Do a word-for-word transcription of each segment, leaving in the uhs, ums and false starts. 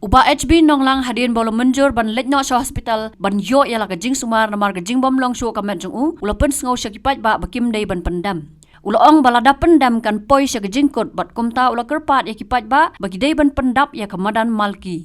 Bah H B Nonglang hadien ba u la mynjur ban leit noh sha hospital ban ïoh ïa la ka jingsumar namar ka jingbym long shuh ka met jong u, u la pynsngew sha ki paidbah ba kim dei ban pyndem. U la ong ba lada pyndem kan poi sha ka jingkut bad kumta u la kyrpad ïa ki paidbah ba ki dei ban pyndap ïa ka madan Malki.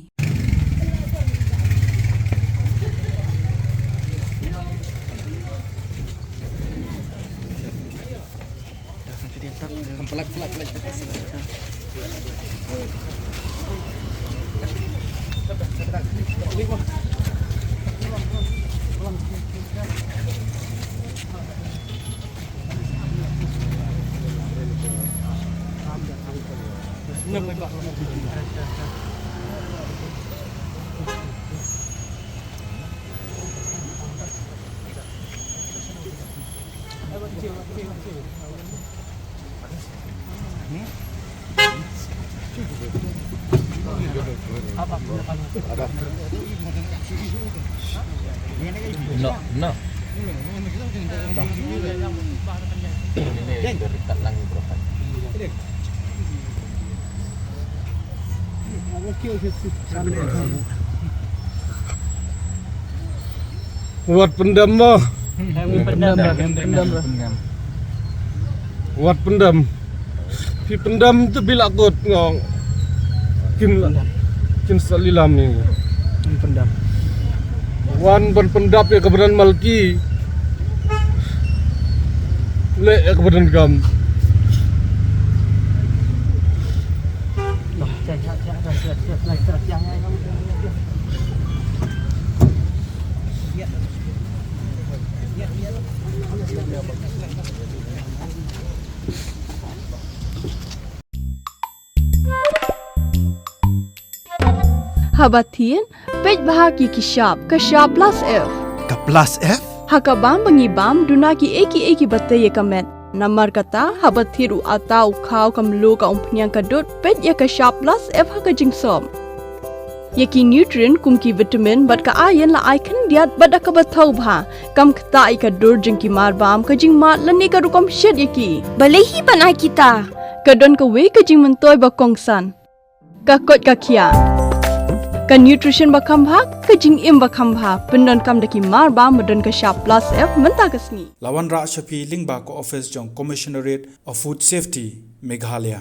No, no. Ini dari Tatlang, bro. Wat pyndem mo. Wat pyndem. Phi pyndem te phi la kut, ngong. Kin la, kin sa lilam ni. Pyndem. Wan ban pyndap ïa ka madan Malki. Leh ïa ka madan kam. Haba thied, peit bha ki ki shap, ka shap plus F. Ka plus F? Ha ka bam ba ngi bam, duna kiei kiei kiba tei ïa ka met. Namar kata, haba thied u atta, u khaw, ka mluh, ka umphniang, ka dud, peit ïa ka shap plus F ha ka jingsop. Ïa ki nutrient kum ki vitamin bad ka iron la ai khyndiat bad da kaba thaw bha. Kam ktah ïa ka dur jong ki mar bam, ka jingmad lane ka rukom shet ïa ki. Balei hi ban ai kita? Ka don kawei ka jingmyntoi ba kongsan. Ka koit ka khiah. Ka nutrition ba kham bha, ka jingim ba kham bha. Pyndonkam da ki mar bam ba don ka shap plus F mynta ka sngi. La wanrah sha phi lyngba ka office jong Commissionerate of Food Safety, Meghalaya.